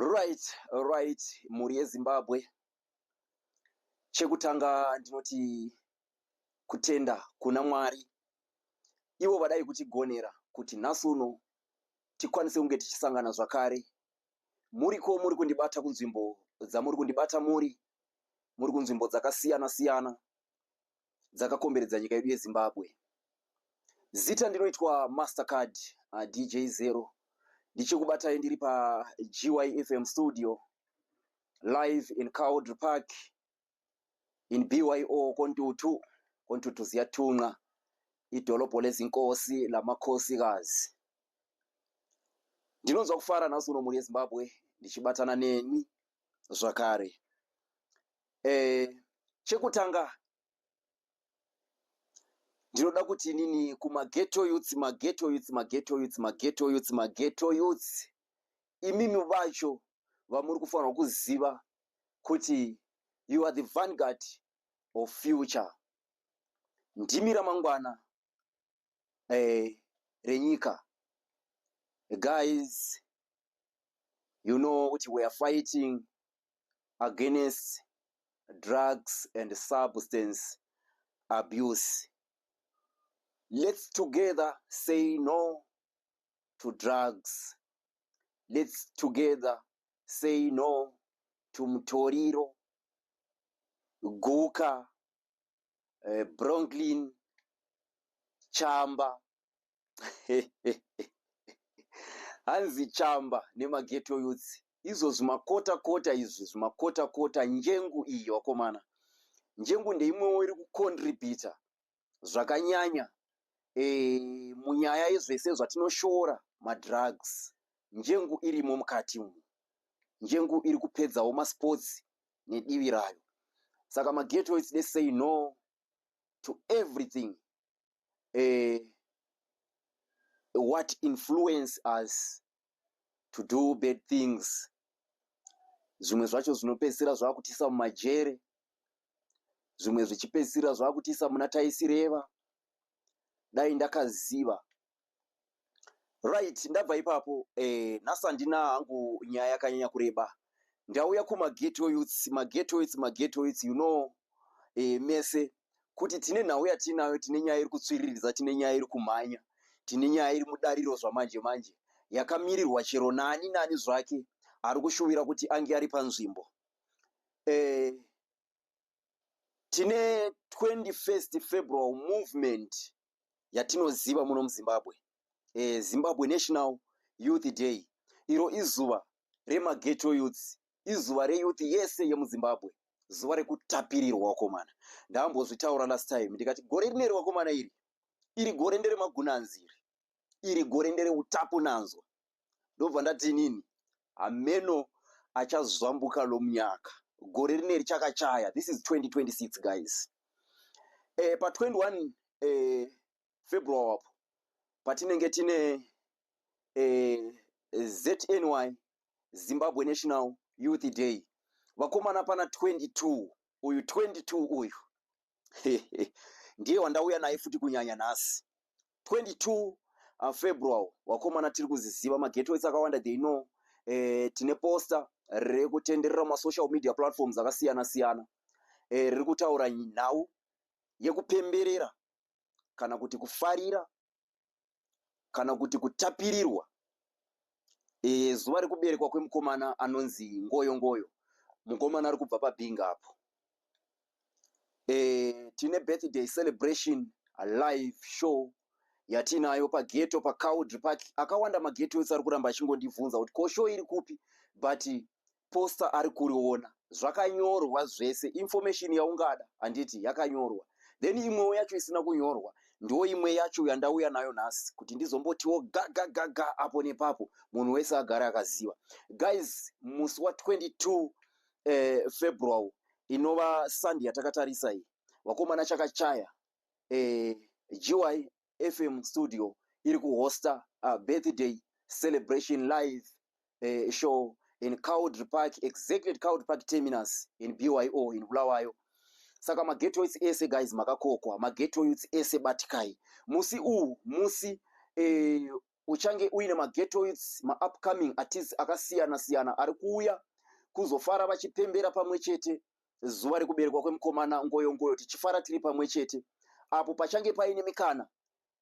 Right, mhuri yeZimbabwe. Chekutanga ndinoti kutenda kuna Mwari. Ivo vadai kutigonera kuti nhasi uno tikwanise kunge tichisangana zvakare. Muriko muri kundibata kunzvimbo dzamuri kundibata muri kunzvimbo dzakasiyana siyana dzakakomberedza nyika yedu yeZimbabwe. Zita ndinoitwa Mastercard DJ Zero. Ndichikubatai ndiri paGYFM studio live in Cowdray Park in BYO koNtuthu, koNtuthu ziyathunqa, idolobho lezinkosi lamakhosikazi. Ndinonzwa kufara nhasi uno, mhuri yeZimbabwe, ndichibatana nemi zvakare. Chekutanga ndinoda kuti inini kumaghetto youths, maghetto youths, maghetto youths, maghetto youths, maghetto youths, imimi vacho vamuri kufanirwa kuziva kuti you are the vanguard of future, ndimi ramangwana renyika. Guys, you know kuti we are fighting against drugs and substance abuse. Let's together say no to drugs. Let's together say no to mutoriro, guka, bronglin, chamba. Hanzi chamba nemaghetto youths, izvo zvimakota kota, izvi zvimakota kota, njengu iyi wakomana. Njengu ndeimwewo iri kucontributa zvakanyanya munyaya yezvese zvatinoshora, madrugs. Njengu irimo mukati umu. Njengu iri kupedzawo masports nedivi rayo. Saka maghetto youths, let's say no to everything what influence us to do bad things. Zvimwe zvacho zvinopedzisira zvakutiisa mumajere, zvimwe zvichipedzisira zvakutiisa muna taisireva. Dai ndakaziva. Right, ndabva ipapo. Nhasi handina hangu nyaya yakanyanya kureba. Ndauya kumaghetto youths, maghetto youths, maghetto youths. You know mese kuti tine nhau yatinayo, tine nyaya iri kutsviriridza, tine nyaya iri kumhanya, tine nyaya iri mudariro zvamanje manje, yakamirirwa chero nani nani zvake ari kushuvira kuti ange ari panzvimbo. Tine 21st February movement yatinoziva muno muZimbabwe, Zimbabwe National Youth Day. Iro izuva remaghetto youths, izuva reyouth yese yemuZimbabwe, zuva rekutapirirwa wakomana. Ndambozvitaura last time ndikati gore rineri wakomana, iri gore nderemagunanzi, iri gore ndereutapunanzwa. Ndobva ndati inini hameno achazvambuka lomunyaka. Gore rineri chakachaya. This is 2026, guys. Pa21 February apo patinenge tine ZNY, Zimbabwe National Youth Day vakomana. Pana 22 uyu, 22 uyu ndiye wandauya naye futi kunyanya nhasi. 22 February wakomana, tiri kuziziva maghetto youths akawanda, they know. Tine poster rekutenderera masocial media platforms akasiyana siyana, riri kutaura nhau yekupemberera kana kuti kufarira kana kuti kutapirirwa zuva rekuberekwa kwemukomana anonzi Ngoyo Ngoyo, mukomana ari kubva paBinga apo. Tine birthday celebration live show yatinayo paghetto paCowdray Park. Akawanda maghetto ese ari kuramba achingondibvunza kuti ko show iri kupi, but poster ari kuriona, zvakanyorwa zvese, information yaungada handiti yakanyorwa. Then imwewo yacho isina kunyorwa ndo imwe yacho yandauya nayo nhasi kuti ndizombotiwo gagagaga apo nepapo, munhu wese agare akaziva. Guys, musi wa22 February, inova Sunday yatakatarisa iyi vakomana, chakachaya. GY FM studio iri kuhosta birthday celebration live show in Cowdray Park, exactly at Cowdray Park terminus in BYO in Bulawayo. Saka maghetto youths ese, guys, makakokwa. Maghetto youths ese, batikai musi uwu, musi Uchange uine maghetto youths, maupcoming artists akasiyana siyana ari kuuya kuzofara vachipembera pamwe chete zuva rekuberekwa kwemukomana Ngoyo Ngoyo, tichifara tiri pamwe chete, apo pachange paine mikana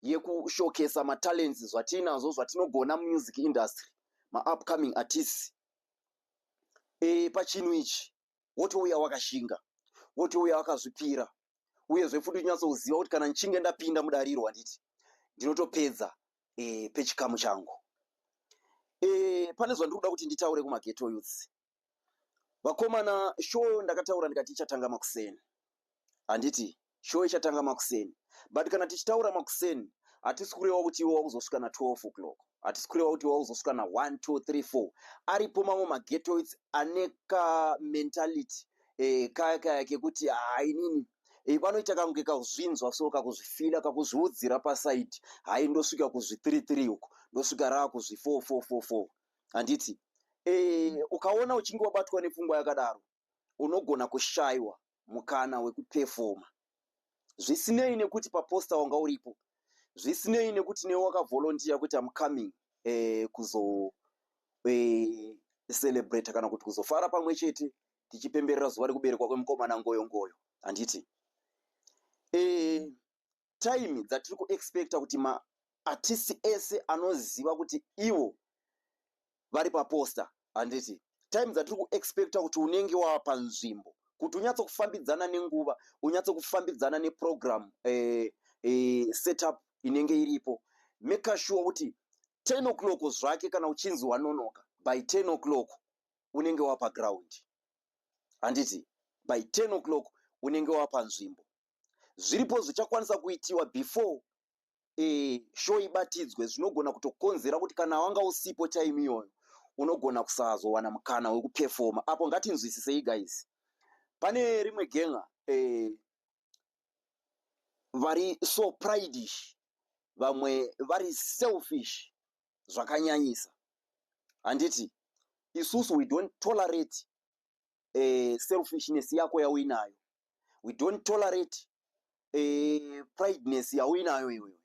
yekushowcasa matalents, zvatinazvo, zvatinogona mumusic industry, maupcoming artists. Pachinhu ichi wotouya wakashinga, wotouya wakazvipira, uyezve futi unyatsoziva kuti kana nchinge ndapinda mudariro, handiti, ndinotopedza pechikamu changu. Pane zvandiri kuda kuti nditaure kumaghetto youths. Vakomana, show ndakataura ndikati ichatanga makuseni, handiti? Show ichatanga makuseni, but kana tichitaura makuseni, hatisi kureva kuti iwe wakuzosvika na12 o'clock, hatisi kureva kuti iwe wakuzosvika na1, 2, 3, 4. Aripo mamwe maghetto youths ane kamentality kaya kaya kekuti hainini vanoita kange kazvinzwa, so kakuzvifeela, kakuzviudzira paside, hai, ndosvika kuzvi3 3 uko, ndosvika raa kuzvi4 4 4 4, handiti? Ukaona uchinge wabatwa nepfungwa yakadaro, unogona kushayiwa mukana wekupefoma, zvisinei nekuti paposter wanga uripo, zvisinei nekuti newe wakavolunteer kuti am coming kuzo celebrate kana kuti kuzofara pamwe chete tichipemberera zuva rekuberekwa kwemukomana Ngoyo Ngoyo, handiti? Time dzatiri kuexpecta kuti maartist ese anoziva kuti ivo vari paposter, handiti, time dzatiri kuexpecta kuti unenge wava panzvimbo, kuti unyatsokufambidzana nenguva, unyatsokufambidzana neprogram setup inenge iripo, make sure kuti 10 o'clock zvake, kana uchinzi wanonoka, by 10 o'clock unenge wapaground, handiti? By 10 o'clock unenge wapanzvimbo. Zviripo zvichakwanisa kuitiwa before show ibatidzwe, zvinogona kutokonzera kuti kana wanga usipo time iyoyo, unogona kusazowana mukana wekupefoma. Apo ngatinzwisisei, guys. Pane rimwe genga vari so pridish, vamwe vari selfish zvakanyanyisa, handiti? Isusu we don't tolerate selfishness yako yauinayo. We don't tolerate prideness yauinayo iwewe.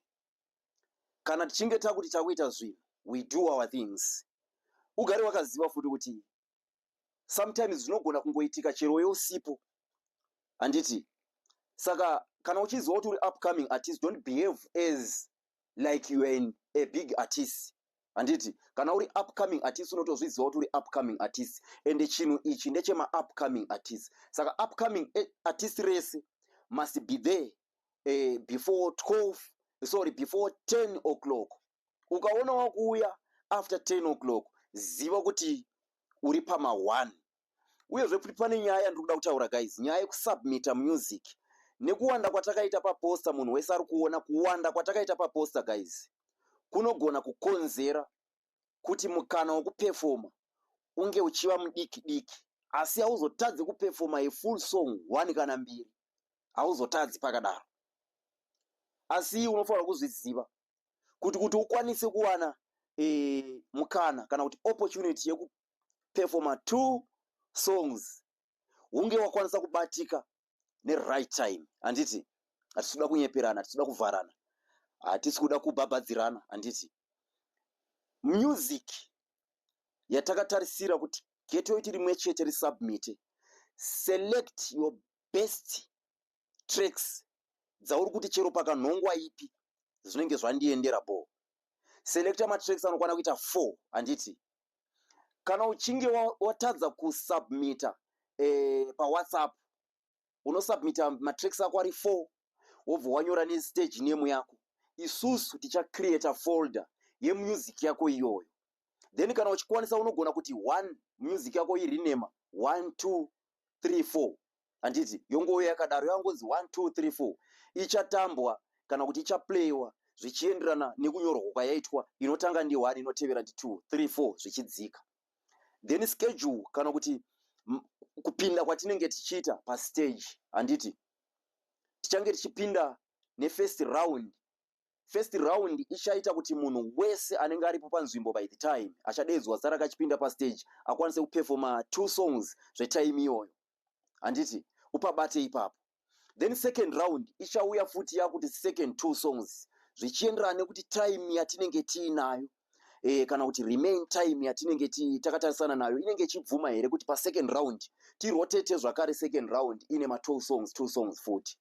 Kana tichinge takuti takuita zvinhu, we do our things. Ugare wakaziva futi kuti sometimes zvinogona kungoitika chero weusipo, handiti? Saka kana uchiziva kuti uri upcoming artist, don't behave as like you are a big artist, handiti? Kana uri upcoming artist, unotozviziva kuti uri upcoming artist, ende chinhu ichi ndechemaupcoming artist. Saka upcoming artist rese must be there before 12, sorry, before 10 o'clock. Ukaona wakuuya after 10 o'clock, ziva kuti uri pama1. Uyezve futi pane nyaya yandiri kuda kutaura, guys, nyaya yekusubmita music. Nekuwanda kwatakaita paposter, munhu wese ari kuona kuwanda kwatakaita paposter, guys, kunogona kukonzera kuti mukana wekupefoma unge uchiva mudiki diki, asi hauzotadzi kupefoma yefull song one kana mbiri, hauzotadzi pakadaro. Asi unofanira kuzviziva kuti ukwanise kuwana mukana kana kuti opportunity yekupefoma two songs, hunge wakwanisa kubatika neright time, handiti? Hatisi kuda kunyeperana, hatisi kuda kuvharana, hatisi kuda kubhabhadzirana, handiti? Music yatakatarisira kuti ghetto youth rimwe chete risubmite, select your best tracks dzauri kuti chero pakanhongwa ipi zvinenge zvandiendera bo. Selecta matracks anokwana kuita 4, handiti? Kana uchinge watadza kusubmita paWhatsApp, unosubmita matracks ako ari 4, wobva wanyora nestage name yako. Isusu tichacreata folder yemusic yako iyoyo. Then kana uchikwanisa, unogona kuti one music yako irename 1, 2, 3, 4, handiti? Yongouya yakadaro, yangonzi 1, 2, 3, 4. Ichatambwa kana kuti ichaplayiwa zvichienderana nekunyorwa kwayaitwa. Inotanga ndi1, inotevera ndi2, 3, 4, zvichidzika. Then schedule kana kuti kupinda kwatinenge tichiita pastage, handiti? Tichange tichipinda nefirst round. First round ichaita kuti munhu wese anenge aripo panzvimbo by the time achadedzwa zita rake achipinda pastage akwanise kupefoma two songs zvetime iyoyo, handiti? Upabate ipapo. Then second round ichauya futi yakuti second two songs. Zvichienderana nekuti time yatinenge tiinayo kana kuti remain time yatinenge takatarisana nayo inenge ichibvuma here kuti pasecond round tirotate zvakare, second round ine ma2 songs, 2 songs futi.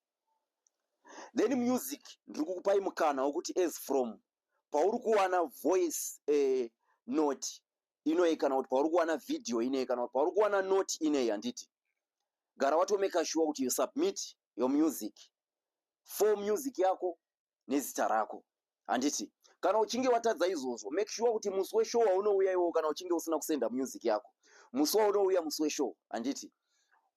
Then music, ndiri kukupai mukana wekuti as from pauri kuwana voice note inoi, kana kuti pauri kuwana video inei, kana kuti pauri kuwana note inei, handiti, gara watomeka sure kuti you submit your music for music yako nezita rako, handiti? Kana uchinge watadza izvozvo, make sure kuti musi weshow waunouya iwowo, kana uchinge usina kusenda music yako, musi waunouya, musi weshow, handiti,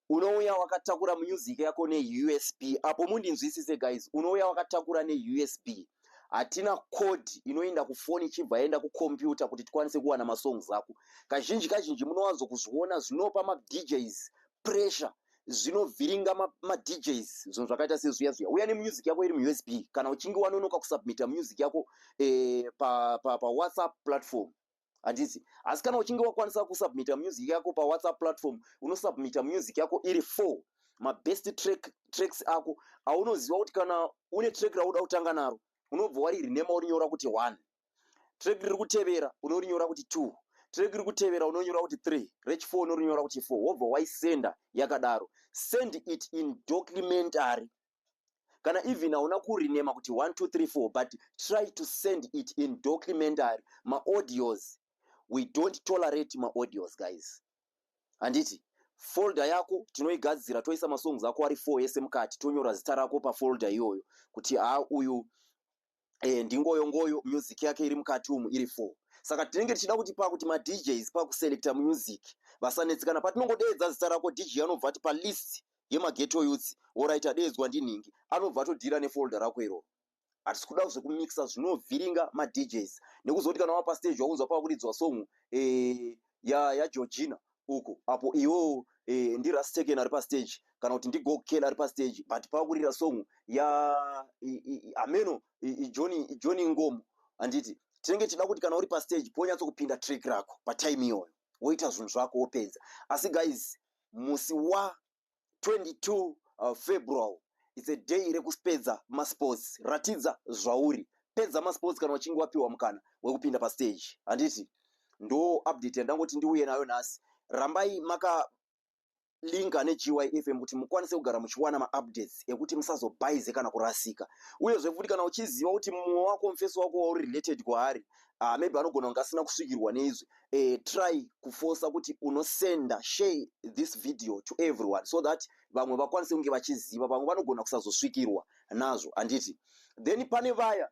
unouya wakatakura music yako neUSB. Apo mundinzwisise guys, unouya wakatakura neUSB. Hatina code inoenda kufoni ichibva yaenda kucomputer kuti tikwanise kuwana masongs ako. Kazhinji kazhinji munowanzokuzviona zvinopa maDJs pressure, zvinovhiringa maDJs, zvinhu zvakaita sezviya zviya. Uya nemusic yako iri muUSB kana uchinge wanonoka kusubmita music yako paWhatsApp platform, handiti? Asi kana uchinge wakwanisa kusubmita music yako paWhatsApp platform, unosubmita music yako iri 4 mabest tracks ako aunoziva kuti kana une track rauda kutanga naro, unobva warirename, urinyora kuti 1. Track riri kutevera unorinyora kuti 2. Track riri kutevera unonyora kuti 3. Rechi4 unorinyora kuti 4. Wobva waisenda yakadaro. Send it in documentary. Kana even hauna kurename kuti 1 2 3 4, but try to send it in documentary. Maaudios, we don't tolerate maaudios guys, handiti? Folder yako tinoigadzira, toisa masongs ako ari 4 ese mukati, tonyora zita rako pafolder iyoyo kuti ha, uyu ndingoyo ngoyo, music yake iri mukati umu iri 4. Saka tinenge tichida kuti pakuti maDJs pakuselecta music vasanetsekana. Patinongodeedza zita rako, DJ anobva ati palist yemaghetto youths, alright, adeedzwa ndinhingi, anobva atodhira nefolder rako iroro. Hatisi kuda zvekumixa, zvinovhiringa maDJs, nekuzoti kana wapa stage wakunzwa pakuridzwa song yaGeorgina uko, apo iwowo ndiRasteken ari pastage, kana kuti ndiGokela ari pastage, but pakurira song ya ameno Johnny Ngomo, handiti? Tinenge tichida kuti kana uri pastage ponyatsokupinda track rako patime iyoyo, woita zvinhu zvako, wopedza. Asi guys, musi wa22 February, it's a day rekupedza masports. Ratidza zvauri, pedza masports kana uchinge wapiwa mukana wekupinda pastage, handiti? Ndo update yandangoti ndiuye nayo nhasi. Rambai makalinka neGYFM kuti mukwanise kugara muchiwana maupdates ekuti musazobhaize kana kurasika. Uyezve futi, kana uchiziva kuti mumwe wako, mufesi wako wauri related kwaari, maybe anogona kunge asina kusvikirwa neizvi, try kufosa kuti unosenda, share this video to everyone so that vamwe vakwanise kunge vachiziva. Vamwe vanogona kusazosvikirwa nazvo, handiti? Then pane vaya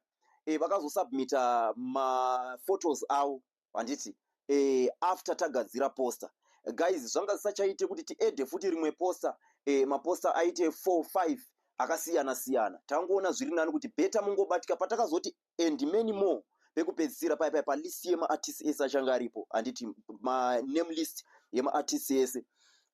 vakazosubmita maphotos avo, handiti, after tagadzira poster. Guys, zvanga zvisachaite kuti tiadde futi rimwe poster, maposter aite 4 5 akasiyana siyana. Tangoona zviri nani kuti better mungobatika patakazoti "and many more" pekupedzisira paya paya palist yemaartist ese achange aripo, handiti, maname list yemaartist ese.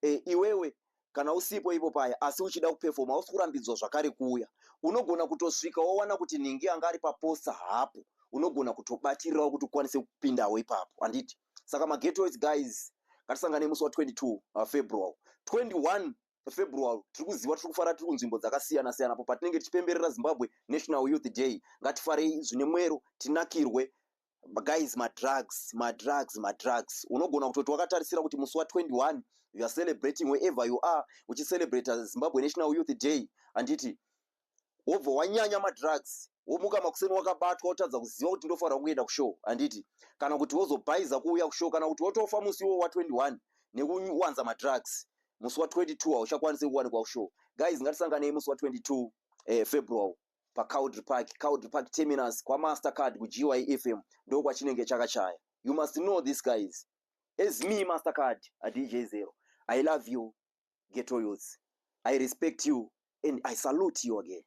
Iwewe kana usipo ipo paya asi uchida kuperforma, hausi kurambidzwa zvakare kuuya. Unogona kutosvika wawana kuti ningi anga ari paposter hapo, unogona kutobatirirawo kuti ukwanise kupindawo ipapo, handiti? Saka maghetto youths guys, ngatisangane musi wa22 February. 21 February tiri kuziva tiri kufara, tiri kunzvimbo dzakasiyana siyana apo patinenge tichipemberera Zimbabwe National Youth Day. Ngatifarei zvine mwero, tinakirwe guys. Madrugs, madrugs, madrugs. Unogona kutoti wakatarisira kuti musi wa21 you are celebrating wherever you are, uchicelebrata Zimbabwe National Youth Day, handiti? Wobva wanyanya madrugs, womuka makuseni wakabatwa, wotadza kuziva kuti ndofanira kuenda kushow, handiti? Kana kuti wozobhaiza kuuya kushow, kana kuti wotofa musi iwo wa21 nekuwanza madrugs. Musi wa22 hauchakwanisi kuwanikwa kushow. Guys, ngatisanganei musi wa22 February paCowdray Park, Cowdray Park Terminus, kwaMastercard, kuGYFM, ndo kwachinenge chakachaya. You must know this guys. As me, Mastercard, a DJ Zero, I love you ghetto youths, I respect you and I salute you again.